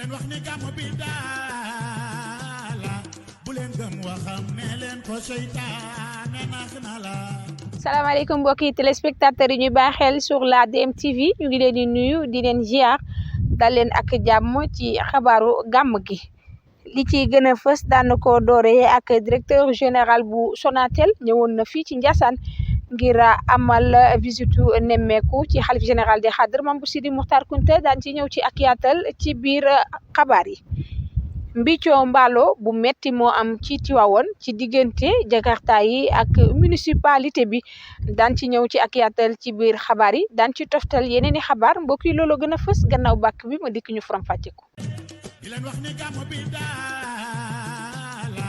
leen wax ni gàmmu bi daala bu leen gëm waxam ne leen ko seytaane nax na la. salaamaaleykum mbokki téléspectateurs yi ñuy bàyyi xel sur la DMTV ñu ngi leen di nuyu di leen ziar dal leen ak jàmm ci xabaaru gàmm gi li ci gën a fës daan ko dooree ak directeur général bu Sonatel ñëwoon na fii ci Ndiassane ngir amal visitu nemmeeku ci xalif général des Khadr Mame Bou Sidi Mokhtar Kounta daan ci ñëw ci ak yaatal ci biir xabaar yi. Mbicoo mbaalo bu metti moo am ci Tivaouane ci diggante Jakarta yi ak municipalité bi daan ci ñëw ci ak yaatal ci biir xabaar yi daan ci toftal yeneen i xabaar mbokk yi loolu gën a fës gannaaw bàkk bi ma dikk ñu faram-fàcce ko. di leen wax ni gàmmu bi daala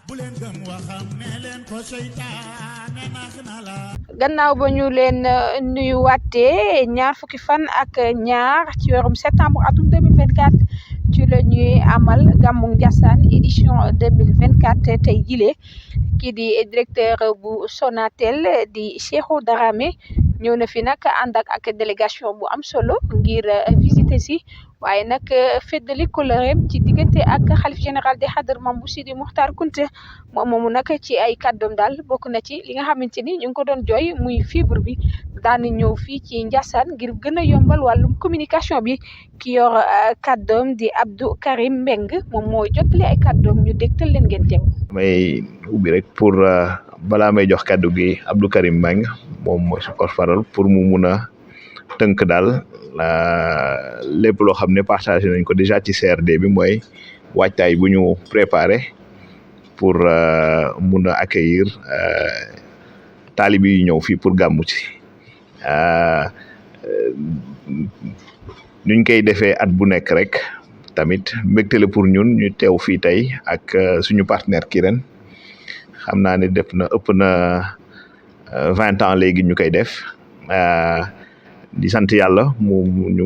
bu leen gëm waxam ne leen ko seytaane nax na la. gannaaw ba ñu leen nuyuwaatee ñaar fukki fan ak ñaar ci weerum septembre atum 2024 ci la ñuy amal gàmmu Ndiassane édition 2024 tey jile kii di directeur bu Sonatel di Cheikhou Darame ñëw na fi nag ànd ak délégation bu am solo ngir visiter si waaye nag feddali kóllëreem ci diggante ak xalif général des Khadr Mame Bou Sidi Mokhtar Kounta moom moomu nag ci ay kàddoom daal bokk na ci li nga xamante ni ñu ngi ko doon jooy muy fibre bi daan ñëw fii ci Ndiassane ngir gën a yombal wàllum communication bi ki yor kàddoom di Abdou Karim Mbeng moom moo jotali ay kàddoom ñu dégtal leen ngeen teew. may ubbi rek pour balaa may jox kàddu gi Abdou Karim Mbeng moom mooy su porte-parole pour mu mun a tënk daal lépp loo xam ne partagé nañ ko déjà ci CRD bi mooy waajtaay bu ñu préparé pour mun a accueillir taalibe yi ñëw fii pour gàmmu ci nuñ koy defee at bu nekk rek tamit mbégte la pour ñun ñu teew fii tey ak suñu partenaire Kirène xam naa ne def na ëpp na 20 ans léegi ñu koy def di sant yàlla mu ñu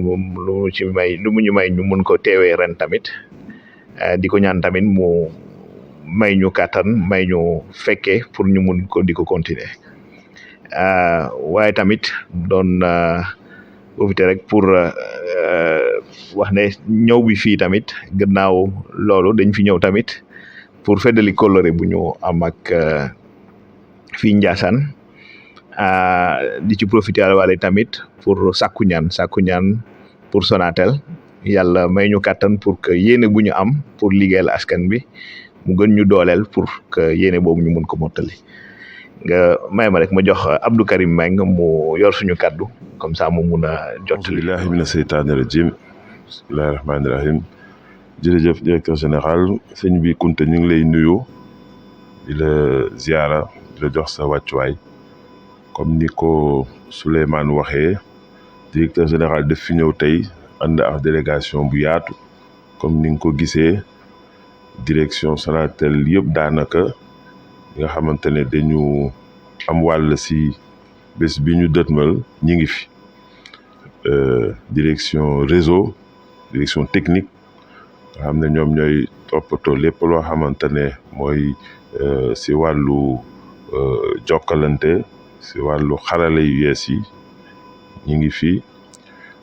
lu mu ñu may ñu mun ko teewee ren tamit di ko ñaan tamit mu may ñu kàttan may ñu fekkee pour ñu mun ko di ko continuer waaye tamit doon profiter rek pour wax ne ñëw bi fii tamit gannaaw loolu dañ fi ñëw tamit pour feddali kóllëre bu ñu am ak fii Ndiassane di ci profiter wala tamit pour sàkku ñaan pour Sonatel yàlla may ñu kàttan pour que yéene bu ñu am pour liggéeyal askan bi mu gën ñu dooleel pour que yéene boobu ñu mun ko mottali nga may ma rek ma jox Abdou Karim Mbeng mu yor suñu kaddu comme ça mu mun a jottali. billahi mina seytaani rajim bismillahi rahmaani rahim jërëjëf directeur général sëñ bi Kounta ñu ngi lay nuyu di la ziara di la jox sa wàccuwaay comme ni ko Souleymane waxee directeur général def fi ñëw tey ànd ak délégation bu yaatu comme ni nga ko gisee direction Sonatel yëpp daanaka nga xamante ne dañu am wàll si bés bi ñu dëtmal ñi ngi fi direction réseau direction technique nga xam ne ñoom ñooy toppatoo lépp loo xamante ne mooy si wàllu jokkalante si wàllu xarale yu yees yi ñi ngi fi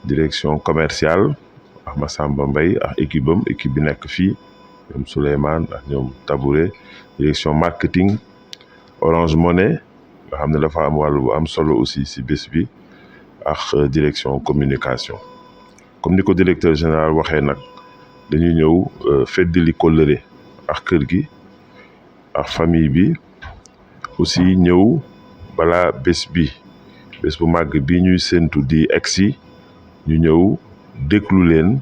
direction commerciale ak Massamba Mbaye ak équipe bi nekk fii ñoom Souleymane ak ñoom Tabouré direction marketing Orange Money nga xam ne dafa am wàllu bu am solo aussi si bés bi ak direction communication comme ni ko directeur général waxee nag dañuy ñëw feddali kóllëre ak kër gi ak famille bi aussi ñëw balaa bés bu màgg bi ñuy séntu di egsi ñu ñëw déglu leen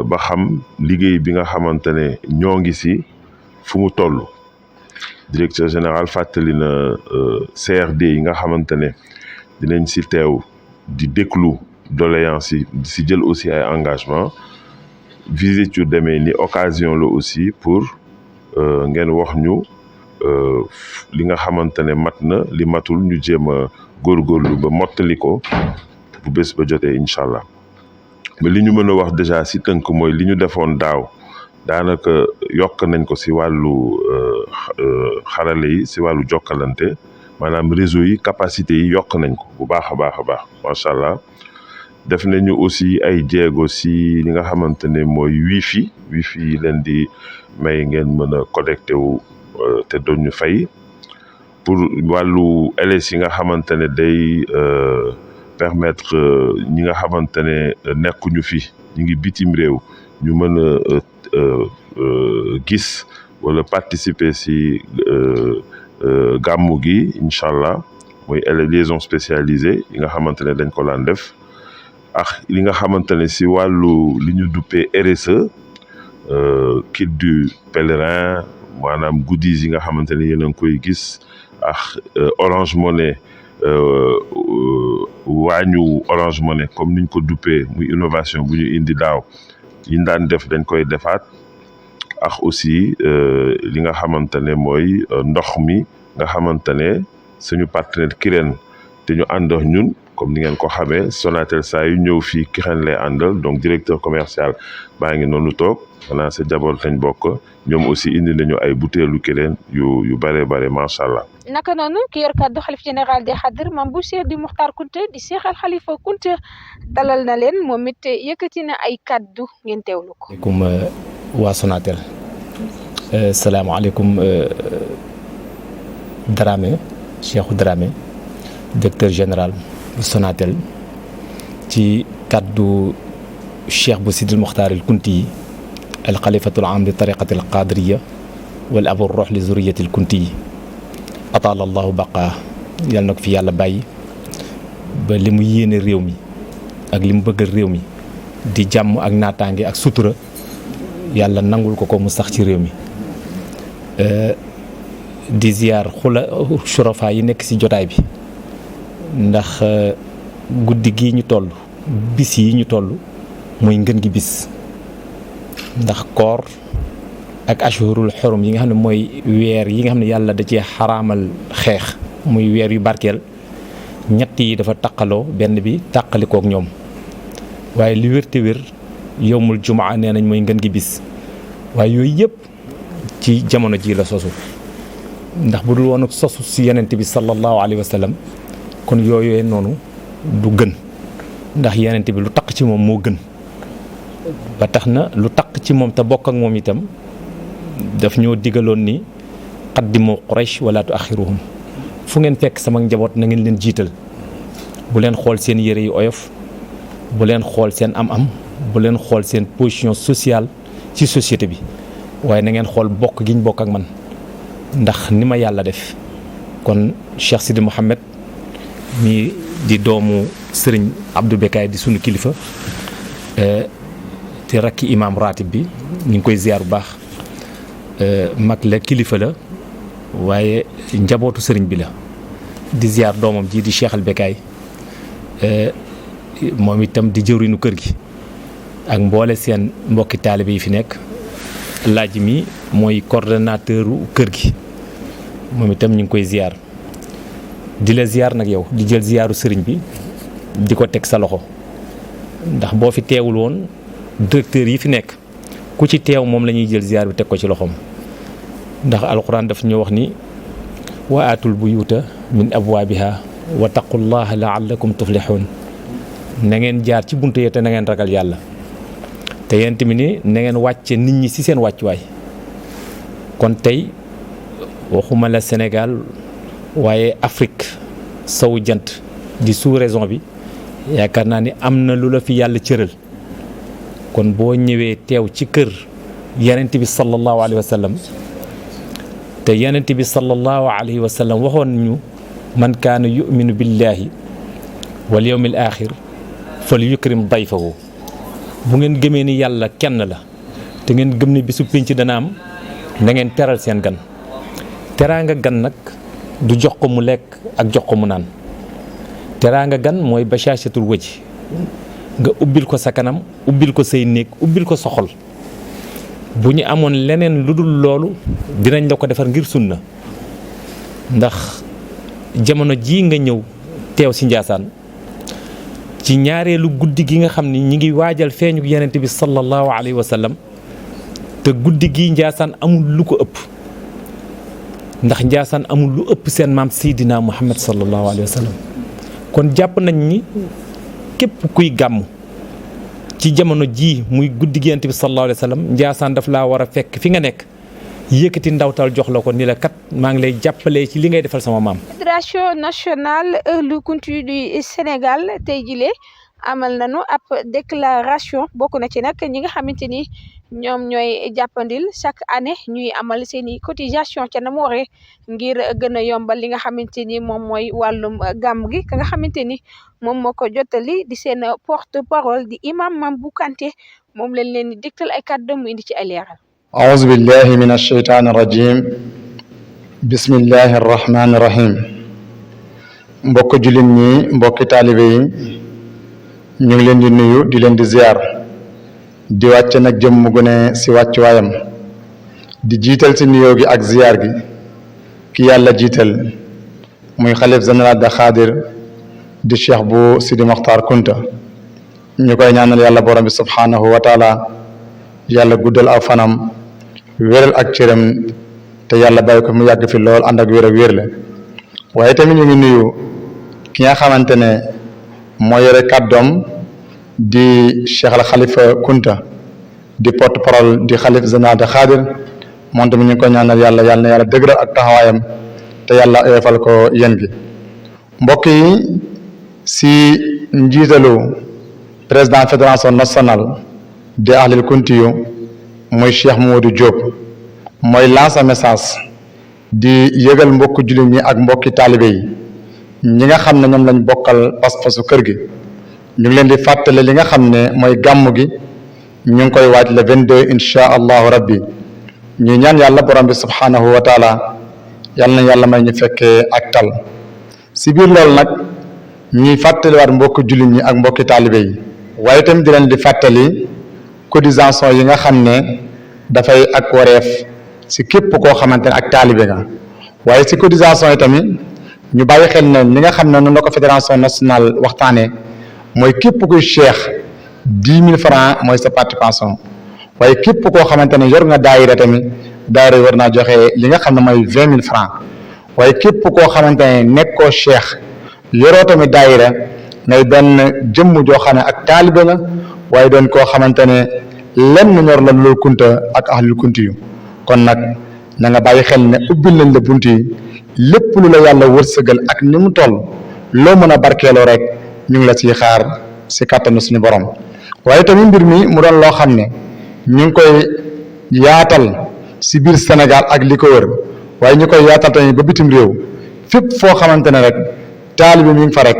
ba xam liggéey bi nga xamante ne ñoo ngi si fu mu toll directeur général fàttali na CRD yi nga xamante ne dinañ si teew di déglu doléance yi di si jël aussi ay engagement visite yu demee ni occasion la aussi pour ngeen wax ñu li nga xamante ne mat na li matul ñu jéem a góorgóorlu ba mottali ko bu bés ba jotee incha allah mais li ñu mën a wax déjà si tënk mooy li ñu defoon daaw daanaka yokk nañ ko si wàllu xarale yi si wàllu jokkalante maanaam réseau yi capacité yi yokk nañ ko bu baax a baax macha allah def nañu aussi ay jéego si li nga xamante ne mooy wifi yi leen di may ngeen mën a connecté wu te doon ñu fay pour wàllu LS yi nga xamante ne day permettre ñi nga xamante ne nekkuñu fi ñu ngi bitim réew ñu mën a gis wala participer si gàmmu gi incha allah mooy liaison spécialisée yi nga xamante ne dañ ko daan def ak li nga xamante ne si wàllu li ñu duppee RSE kit du pèlerin maanaam goodies yi nga xamante ne yéen a ngi koy gis ak Orange Money waañu Orange Money comme niñ ko duppee muy innovation bu ñu indi daaw yi ñu daan def dañ koy defaat ak aussi li nga xamante ne mooy ndox mi nga xamante ne suñu partenaire Kirène te ñu ànd ak ñun comme ni ngeen ko xamee Sonatel saa yu ñëw fii Kirène lay àndal donc directeur commercial baa ngi noonu toog xanaa sa jaboot lañ bokk ñoom aussi indi nañu ay butéelu Kirène yu bare macha allah. naka noonu ki yor kàddu xalif général des Khadr Mame Bou Seydi Mokhtar Kounta di Cheikh Al Khalifa Kounta dalal na leen moom it yëkkati na ay kàddu ngeen teewlu ko. asalaamaaleykum waa Sonatel salaamaaleykum Dramé Cheikhou Dramé directeur général bu Sonatel ci kàddu Cheikh Bou Seydi Mokhtar al Kounti al xalifatul am li tariqati al qadiriya wal abu ruux li zuriyati al Kounti ataala allahu baqaa yal na ko fi yàlla bàyyi ba li mu yéene réew mi ak li mu bëggal réew mi di jàmm ak naataange ak sutura yàlla nangul ko mu sax ci réew mi di ziyaar shurafa yi nekk ci jotaay bi ndax guddi gii ñu toll bis yi ñu toll mooy ngën gi bis ndax koor ak ashhurul xurum yi nga xam ne mooy weer yi nga xam ne yàlla da cee xaraamal xeex muy weer yu barkeel ñett yi dafa taqaloo benn bi tàqalikook ñoom waaye li wér te wér yowmul jumaa nee nañ mooy ngën gi bis waaye yooyu yëpp ci jamono ji la sosu ndax bu dul woon sosu si yonent bi sallallahu alayhi wa sallam kon yooyee noonu du gën ndax yonent bi lu taq ci moom moo gën ba tax na lu taq ci moom te bokk ak moom itam daf ñoo digaloon ni qaddimu Quraysh wala tuaxiruhum fu ngeen fekk sama njaboot na ngeen leen jiital bu leen xool seen yëre yu oyof bu leen xool seen am-am bu leen xool seen position sociale ci société bi waaye na ngeen xool bokk gi ñu bokk ak man ndax ni ma yàlla def kon Cheikh Sidi Mouhamed mi di doomu Serigne Abdou Bekaay di sunu kilifa te rakki imam ratib bi ñu ngi koy ziar bu baax mag la kilifa la waaye njabootu sëriñ bi la di ziar doomam ji di Cheikh Al Bekaay moom itam di jëwriñu kër gi ak mboole seen mbokki taalibe yi fi nekk laaj mi mooy coordonnateur kër gi moom itam ñu ngi koy ziar di la ziar nag yow di jël ziaru sëriñ bi di ko teg sa loxo ndax boo fi teewul woon directeur yi fi nekk ku ci teew moom la ñuy jël ziar bi teg ko ci loxoom ndax alquran daf ñu wax ni wa aatul buyuuta min abwaabiha wa taqullaha laallakum tuflixuun na ngeen jaar ci buntu yi te na ngeen ragal yàlla te yéen tamit ni na ngeen wàcce nit ñi ci seen wàccuwaay kon tey waxuma la Sénégal waaye Afrique sowu jant di sous-région bi yaakaar naa ni am na lu la fi yàlla cëral kon boo ñëwee teew ci kër yonent bi sallallahu alayhi wa sallam te yonent bi sallallahu alayhi wa sallam waxoon ñu man kaana yuminu billahi wal yawmil axir fal yukrim dayfahu bu ngeen gëmee ni yàlla kenn la te ngeen gëm ni bisu pénc dana am na ngeen teral seen gan teraanga gan nag du jox ko mu lekk ak jox ko mu naan teraanga gan mooy bashashatul wajh nga ubbil ko sa kanam ubbil ko say néeg ubbil ko soxol bu ñu amoon leneen lu dul loolu dinañ la ko defar ngir sunna ndax jamono jii nga ñëw teew ci Njaasaan ci ñaareelu guddi gi nga xam ni ñi ngi waajal feeñu yonent bi sallallahu alayhi wa sallam te guddi gi Njaasaan amul lu ko ëpp ndax Njaasaan amul lu ëpp seen maam Seydina Muhammad sallallahu alayhi wa sallam kon jàpp nañ ni képp kuy gàmm ci jamono jii muy guddi gi Yonent bi sallallahu alayhi wa sallam Ndiassane daf laa war a fekk fi nga nekk yëkkati ndawtal jox la ko ni la kat maa ngi lay jàppale ci li ngay defal sama maam. Fédération nationale Euhlou Kounti du Sénégal tey jile amal nañu ab déclaration bokk na ci nag ñi nga xamante ni ñoom ñooy jàppandil chaque année ñuy amal seen i cotisation ca na mu waree ngir gën a yombal li nga xamante ni moom mooy wàllum gàmm gi ka nga xamante ni moom moo ko jottali di seen porte parole di imam Mambou Kanté moom lañ leen di dégtal ay kàddu mu indi ci ay leeral. أعوذ بالله من الشيطان الرجيم بسم الله الرحمن الرحيم mbokk jullit ñi mbokki taalibe yi ñu ngi leen di nuyu di leen di ziar di wàcce nag jëmm gu ne si wàccuwaayam di jiital si nuyoo gi ak ziar gi ki yàlla jiital muy xalif général de Xaadir di cheikh bu Sidi Mokhtar Kunta ñu koy ñaanal yàlla borom bi subhanahu wa taala yàlla guddal aw fanam wéral ak cëram te yàlla bàyyi ko mu yàgg fi lool ànd ak wér ak wér la waaye tamit ñu ngi nuyu ki nga xamante ne moo yore kàddoom di Cheikh al Khalifa Kunta di porte parole di xalif général de Xaadir moom tamit ñu ngi ko ñaanal yàlla na yàlla dëgëral ak taxawaayam te yàlla oyofal ko yéen gi mbokk yi si njiitalu président fédération nationale di Ahlul Kounti yu mooy Cheikh Modou Diop mooy lancer message di yëgal mbokki jullit ñi ak mbokki taalibe yi ñi nga xam ne ñoom lañ bokkal pas-pasu kër gi ñu ngi leen di fàttale li nga xam ne mooy gàmm gi ñu ngi koy waaj le 22 incha allahu rabbi ñu ñaan yàlla borom bi subhanahu wa taala yàlla na yàlla may ñu fekkee ak tal si biir loolu nag ñuy fàttaliwaat mbokki jullit ñi ak mbokki taalibe yi waaye tamit di leen di fàttali cotisation yi nga xam ne dafay ak wareef si képp koo xamante ne ak taalibe nga waaye si cotisation yi tamit ñu bàyyi xel ne li nga xam ne noonu la ko fédération nationale waxtaanee mooy képp kuy cheikh 10 000 francs mooy sa participation waaye képp koo xamante ne yor nga daayira tamit daayira war naa joxe li nga xam ne mooy 20 000 francs waaye képp koo xamante ne nekkoo cheikh yoroo tamit daayira ngay benn jëmm joo xam ne ak taalibe nga waaye doon koo xamante ne lenn ñor la loolu kunta ak Ahlul Kounti yu kon nag na nga bàyyi xel ne ubbil nañ la bunt yi lépp lu la yàlla wërsëgal ak ni mu toll loo mën a barkeeloo rek ñu ngi la ciy xaar si kàttanu suñu borom waaye tamit mbir mi mu doon loo xam ne ñu ngi koy yaatal si biir Sénégal ak li ko wër waaye ñu koy yaatal tamit ba bitim réew fépp foo xamante ne rek taalibe mi ngi fa rek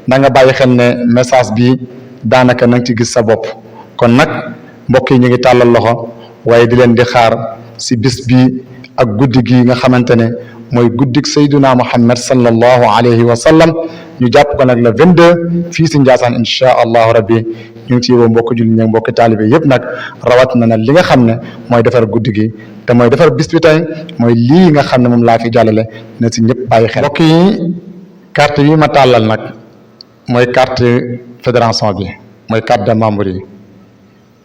na nga bàyyi xel ne message bi daanaka na nga ci gis sa bopp kon nag mbokk yi ñu ngi tàllal loxo waaye di leen di xaar si bis bi ak guddi gi nga xamante ne mooy guddik sayduna Muhammad sallallahu alayhi wa sallam ñu jàpp ko nag le 22 fii si Ndiassane incha allahu rabbi ñu ngi ciy woo mbokk julli ñi mbokk taalibe yëpp nag rawat na li nga xam ne mooy defar guddi gi te mooy defar bis bi tey mooy lii nga xam ne moom laa fi jàllale na si ñëpp bàyyi xel. mbokk yi carte yi ma tàllal nag mooy carte fédération bi mooy carte de membre yi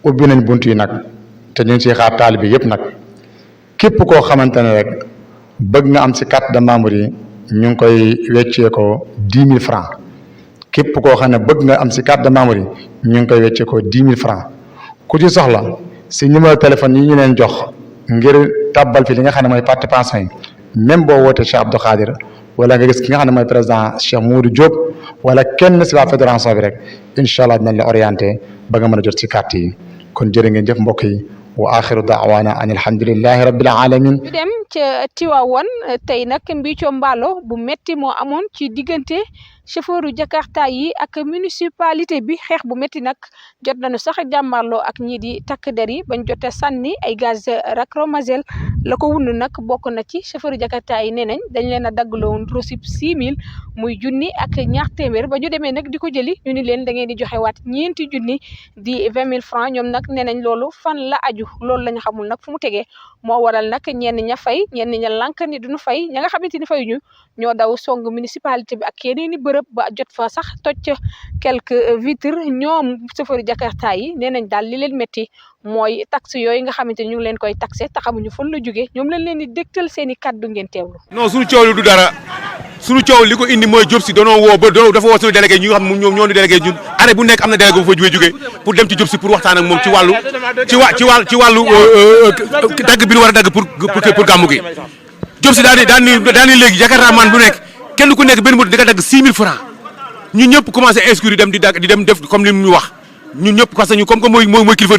ubbi nañ bunt yi nag te ñu ngi ciy xaar taalibe yëpp nag képp koo xamante ne rek bëgg nga am si carte de membre yi ñu ngi koy weccee ko 10 000 francs képp koo xam ne bëgg nga am si carte de membre yi ñu ngi koy weccee ko 10 000 francs ku ci soxla si numéro téléphone yi ñu leen jox ngir tàbbal fi li nga xam ne mooy participation yi même boo wootee Cheikh Abdou Khadir wala nga gis ki nga xam ne mooy président Cheikh Modou Diop wala kenn si waa fédération bi rek incha allah dinañ la orienté ba nga mën a jot si carte yi kon jërë ngeen jëf mbokk yi wa axiru daawaana an alhamdulillahi rabbil alamin ñu dem ca Tivaouane tey nag mbiicoo mbaalo bu metti moo amoon ci diggante chauffeuru Jakarta yi ak municipalité bi xeex bu metti nag jot nañu sax jàmmarloo ak ñii di takk der yi bañ jotee sànni ay gaz lacrymogène la ko wund nag bokk na ci chauffeuru Jakarta yi nee nañ dañ leen a daggaloon rosib 6 000 muy junni ak ñaar téeméer ba ñu demee nag di ko jëli ñu ni leen da ngeen di joxe waat ñeenti junni di 20 000 francs ñoom nag nee nañ loolu fan la aju loolu la ñu xamul nag fu mu tegee moo waral nag ñenn ña fay ñenn ña lànk ni duñu fay ña nga xamante ni fayuñu ñoo daw song municipalité bi ak yeneen i bërëb ba jot fa sax toj quelques vitres ñoom chauffeur Jakarta yi nee nañ daal li leen métti mooy taxe yooyu nga xamante ni ñu ngi leen koy taxé te xamuñu fan la jógee ñoom lañ leen di dégtal seen i kàddu ngeen teewlu. non suñu coow li du dara suñu coow li ko indi mooy Diop Sy dafa woo suñu délégué ñi nga xam ñoom ñoo ñu délégué ñun année bu nekk am na délégué bu fa jógee pour dem ci Diop Sy pour waxtaan ak moom ci wàllu dagg bi ñu war a dagg pour gàmmu gi Diop Sy daan ni léegi Jakarta man bu nekk kenn ku nekk benn moto di nga dagg 6000 francs ñun ñëpp commencé inscrire dem di dem def comme li mu wax ñun ñëpp parce que ñu comme que mooy kilifa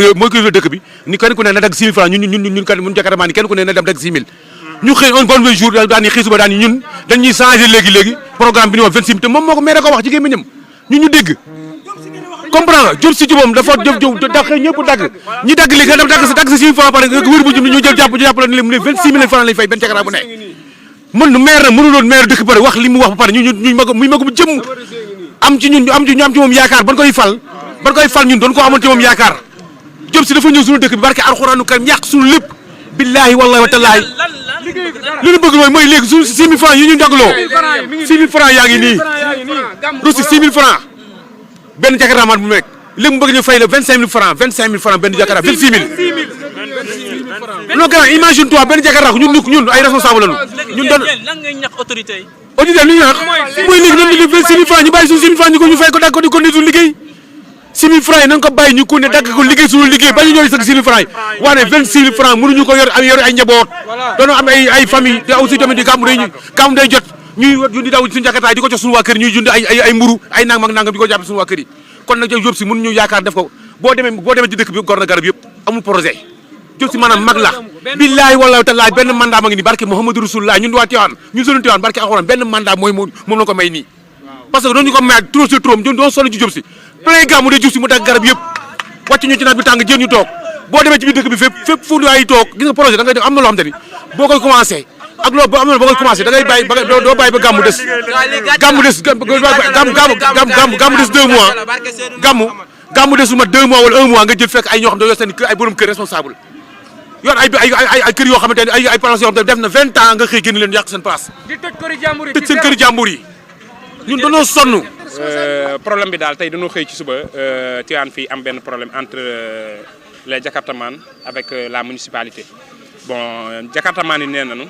dëkk bi ni kenn ku ne na dagg 6000 francs ñun Jakarta man ni kenn ku ne na dem dagg 6000 ñu xëy un bon jour daan ni xëy suba daan ni ñun dañuy changé léegi programme bi ni woon 26 te moom moo ko maire ko wax ci gémmiñam ñu dégg comprendre nga Diop Sy ci moom dafa jëf ñëpp dagg ñi dagg léegi nga dagg sa 6 000 francs par wër bu ñu jël jàpp la ne 26 000 francs lañ fay benn Jakarta bu nekk mën maire nag mënu doon maire dëkk pare wax li mu wax ba pare muy magum jëm am ci moom yaakaar ban koy fal ñun doon ko amoon ci moom yaakaar Diop Sy dafa ñëw suñu dëkk bi barke alxuraanu karim yàq suñu lépp billahi wallahi wa taalaay li ñu bëgg mooy léegi suñu 6 000 francs yi ñu dagloo 6 000 francs yaa ngi nii russi 6 000 francs benn Jakarta man bu nekk léegi mu bëgg ñu fay la 25 000 francs benn Jakarta 26 000 non grand imagine toi benn Jakarta ñun ay responsable lañu ñun doon lan ngay ñax autorité yi autorité lu ñu ñax mooy léegi nañ ñu 26 000 francs ñu bàyyi suñu 6 000 francs ñu fay ko dagg ko di ko nitu liggéey 6 000 francs yi nañ ko bàyyi ñu ko ne dagg ko liggéey suñu liggéey ba ñu ñëw sax 6 000 francs yi waane 26 000 francs mënuñu ko yor ay njaboot doonoo am ay famille te aussi tamit di gàmmu day jot ñuy daw suñu Jakarta di ko jox suñu waa kër ñuy jund ay mburu ay nangam ak nangam di ko jàpp suñu waa kër yi kon nag Diop Sy mënuñu yaakaar def ko boo demee ci dëkk bi gor na garab yëpp amul projet Diop Sy maanaam mag la billahi wallahi taala benn mandat ma ngi nii barke Mouhamadou Rasulullah ñun waa Tivaouane ñun sunu Tivaouane barke alxuraan benn mandat moom la ko may nii parce que doon ñu ko may trop c'est trop ñun doon sonn ci Diop Sy plein gàmmu de Diop Sy mu dagg garab yëpp wàcc ñu ci naaj bi tàng jën ñu toog boo demee ci biir dëkk bi fépp fu ay toog gis nga projet da ngay def am na loo xam te ni boo koy commencé ak loolu am na boo koy commencé da ngay bàyyi doo bàyyi ba gàmmu des gàmmu des 2 mois gàmmu des su ma 2 mois wala 1 mois nga jël fekk ay ñoo xam ne yor seen ay borom kër responsable yor ay kër yoo xamante ne ay place yoo xam ne def na 20 ans nga xëy génn leen yàq seen place tëj seen këri jàmbur yi ñun dañoo sonn problème bi daal tey dañoo xëy ci suba Tivaouane fii am benn problème entre les Jakartaman avec la municipalité bon Jakartaman yi nee nañu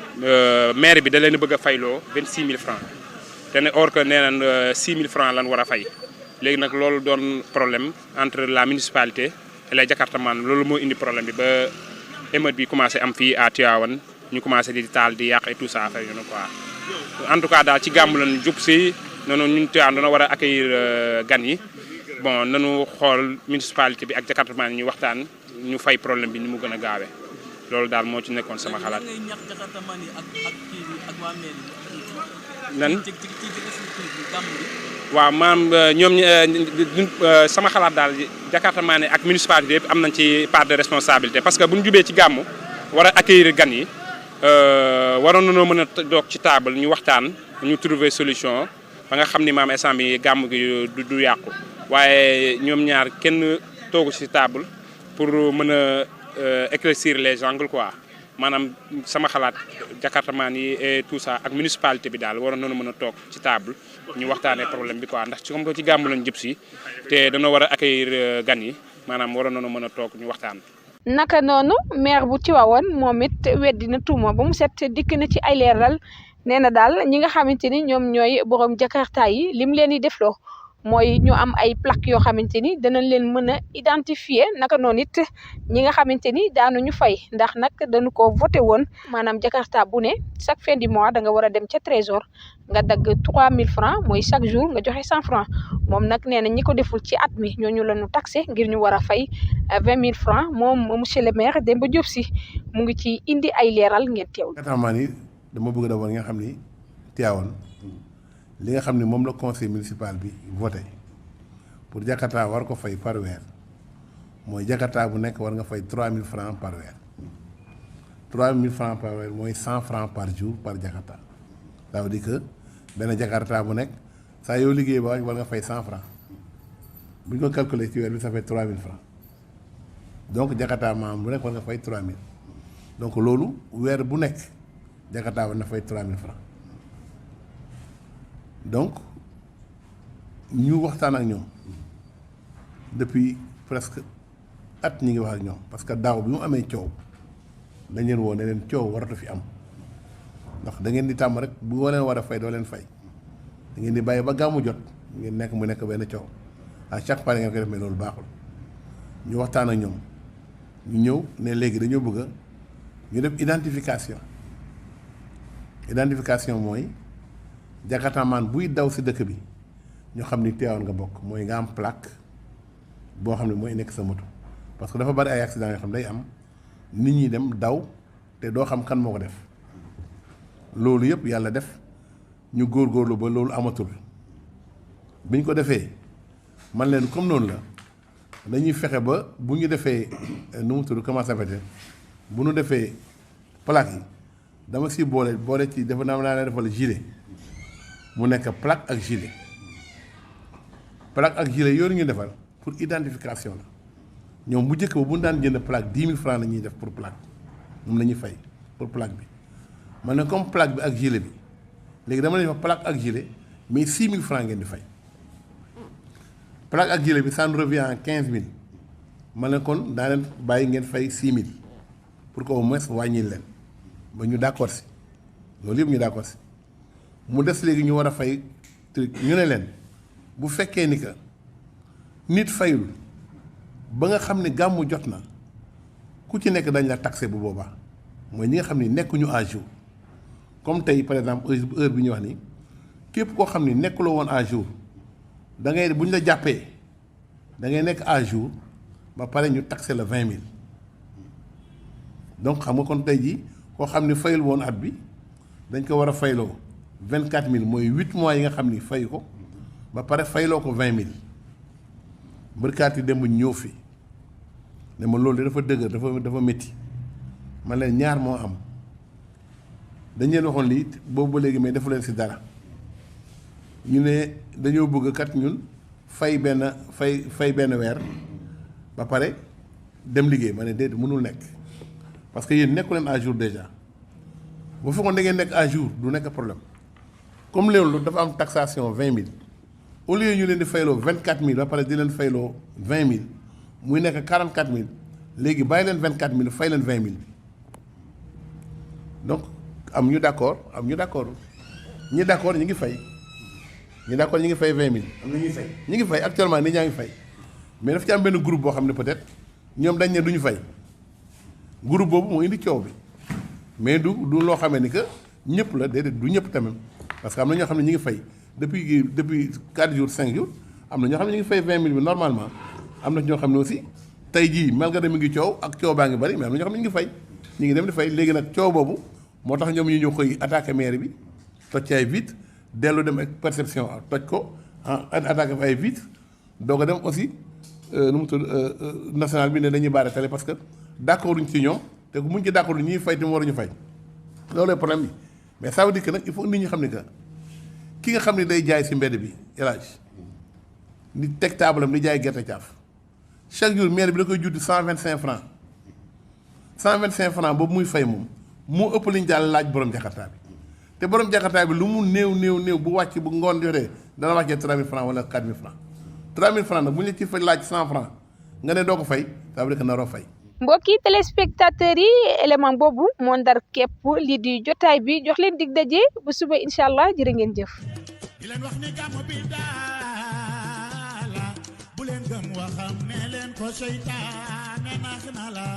maire bi da leen bëgg a fayloo 26 000 francs te ne or que nee nañ 6 000 francs lan war a fay léegi nag loolu doon problème entre la municipalité et les Jakartaman loolu moo indi problème bi ba émeute bi commencé am fii à Tivaouane ñu commencé di taal di yàq et tout ça affaire yu ne quoi en tout cas daal ci gàmmu lañ Diop Sy noonu ñun Tivaouane dana war a accueillir gan yi bon nanu xool municipalité bi ak Jakartaman ñu waxtaan ñu fay problème bi ni mu gën a gaawee loolu daal moo ci nekkoon sama xalaat. nan waaw maam ñoom sama xalaat daal Jakartaman ak municipalité yëpp am nañ ci part de responsabilité parce que bu ñu jubee ci gàmmu war a accueillir gan yi waroon nañoo mën a doog ci table ñu waxtaan ñu trouver solution ba nga xam ni maam instant bi gàmmu gi du yàqu waaye ñoom ñaar kenn toogu ci table pour mën a éclaircir les angles quoi maanaam sama xalaat Jakartaman yi et tout ça ak municipalité bi daal waroon nañu mën a toog ci table ñu waxtaanee problème bi quoi ndax ci comme que ci gàmmu lañ Diop Sy te dañoo war a accueillir gan yi maanaam waroon nañu mën a toog ñu waxtaan. naka noonu maire bu Tivaouane moom it weddi na tuuma ba mu set dikk na ci ay leeral nee na daal ñi nga xamante ni ñoom ñooy borom Jakarta yi lim leen di defloo mooy ñu am ay plaque yoo xamante ni danañ leen mën a identifier naka noonu it ñi nga xamante ni daanuñu fay ndax nag dañu ko voté woon maanaam Jakarta bu ne chaque fin du mois da nga war a dem ca trésor nga dagg 3000 francs mooy chaque jour nga joxe 100 francs moom nag nee na ñi ko deful ci at mi ñooñu la ñu taxé ngir ñu war a fay 20 000 francs moom monsieur le maire Demba Diop Sy mu ngi ci indi ay leeral ngeen teewul. Jakartaman yi dama bëgg d'abord nga xam ni Tivaouane li nga xam ne moom la conseil municipal bi voté pour Jakarta war ko fay par weer mooy Jakarta bu nekk war nga fay 3000 francs par weer 3000 francs par weer mooy 100 francs par jour par Jakarta ça veut dire que benn Jakarta bu nekk saa yow liggéey ba war nga fay 100 francs bu ñu ko calculer ci weer bi ça fait 3000 francs donc Jakarta maam bu nekk war nga fay 3000 donc loolu weer bu nekk Jakarta war na fay 3000 francs donc ñu waxtaan ak ñoom depuis presque at ñi ngi wax ak ñoom parce que daaw bi mu amee coow dañ leen woo ne leen coow waratu fi am ndax da ngeen di tàmm rek bu leen war a fay doo leen fay da ngeen di bàyyi ba gàmmu jot ngeen nekk mu nekk benn coow à chaque fois ngeen koy def mais loolu baaxul. ñu waxtaan ak ñoom ñu ñëw ne léegi dañoo bëgg ñu def identification mooy jakartamaan buy daw si dëkk bi ñu xam ni Tivaouane nga bokk mooy nga am plaque boo xam ne mooy nekk sa moto parce que dafa bari ay accident yoo xam day am nit ñi dem daw te doo xam kan moo ko def loolu yëpp yàlla def ñu góorgóorlu ba loolu amatul biñ ko defee man leen comme noonu la dañuy fexe ba bu ñu defee nu mu tudd comment ça s'appelle bu ñu defee plaque yi dama si boole ci dafa naa defal gilet mu nekk plaque ak gilet yooyu ñu defal pour identification la ñoom bu njëkk ba bu ñu daan jënd plaque 10 000 francs la ñuy def pour plaque moom la ñuy fay pour plaque bi man ne comme plaque bi ak gilet bi léegi dama leen wax plaque ak gilet mais 6 000 francs ngeen di fay. plaque ak gilet bi ça nous revient à 15 000 ma ne kon daa leen bàyyi ngeen fay 6 000 pour que au moins wàññil leen ba ñu d'accord si loolu yëpp ñu d'accord si mu des léegi ñu war a fay ñu ne leen bu fekkee ni que nit fayul ba nga xam ne gàmmu jot na ku ci nekk dañ la taxé bu boobaa mooy ñi nga xam ni nekkuñu à jour comme tey par exemple heure bi ñu wax ni képp koo xam ni nekkuloo woon à jour. da ngay bu ñu la jàppee da ngay nekk à jour ba pare ñu taxé la 20 000 donc xam nga kon tey jii koo xam ni fayul woon at bi dañ ko war a fayloo 24 000 mooy 8 mois yi nga xam ni fay ko ba pare fayloo ko 20 000 bërkaat yi dem ñëw fi ne ma loolu dafa dëgër dafa métti man leen ñaar moo am dañ leen waxoon lii boobu ba léegi mais defu leen si dara. ñu ne dañoo bëgg kat ñun fay benn weer ba pare dem liggéey ma ne déedéet mënul nekk parce que yéen nekku leen à jour déjà bu fekkoon da ngeen nekk à jour du nekk problème comme loolu dafa am taxation 20 000 au lieu ñu leen di fayloo 24 000 ba pare di leen fayloo 20 000 muy nekk 44 000 léegi bàyyi leen 24 000 fay leen 20 000 donc am ñu d'accord ñi d'accord ñu ngi fay. ñu d'accord ñu ngi fay 20 000 am na ñuy fay ñu ngi fay actuellement nit ñaa ngi fay mais daf ci am benn groupe boo xam ne peut-être ñoom dañ ne duñu fay groupe boobu moo indi coow bi mais du loo xamee ni que ñëpp la déedéet du ñëpp tamit parce que am na ñoo xam ne ñu ngi fay depuis 4 jours 5 jours am na ñoo xam ne ñu ngi fay 20 000 bi normalement am na ñoo xam ne aussi tey jii malgré mi ngi coow ak coow baa ngi bari mais am na ñoo xam ne ñu ngi fay ñu ngi dem di fay léegi nag coow boobu moo tax ñoom ñu ñëw koy attaqué maire bi toj ci ay vitres dellu dem ak perception toj ko attaqué fa ay vitres doog a dem aussi nu mu tudd national bi ne dañuy baare télé parce que d'accord uñ ci ñoom te bu muñ ci d'accord ñuy fay te mu waruñu fay loolu problème bi mais ça veut dire que nag il faut nit ñi xam ne que ki nga xam ne day jaay si mbedd bi élage ni teg taabalam di jaay gerte caaf chaque jour maire bi da koy juuti 125 francs 125 francs boobu muy fay moom moo ëpp liñ daal laaj borom jakarta bi te borom jakarta bi lu mu néew bu wàcc bu ngoon jotee dana wàccee 3000 francs wala 4000 francs 3000 francs nag bu ñu la ci fa laaj 100 francs nga ne doo ko fay ça veut dire que naroo fay. mbokki téléspectateurs yi élément boobu moo ndar képp lii di jotaay bi jox leen dig daje bu suba incha allah jërë ngeen jëf. di leen wax ni gàmmu bi daala bu leen gëm waxam ne leen ko seytaane nax na la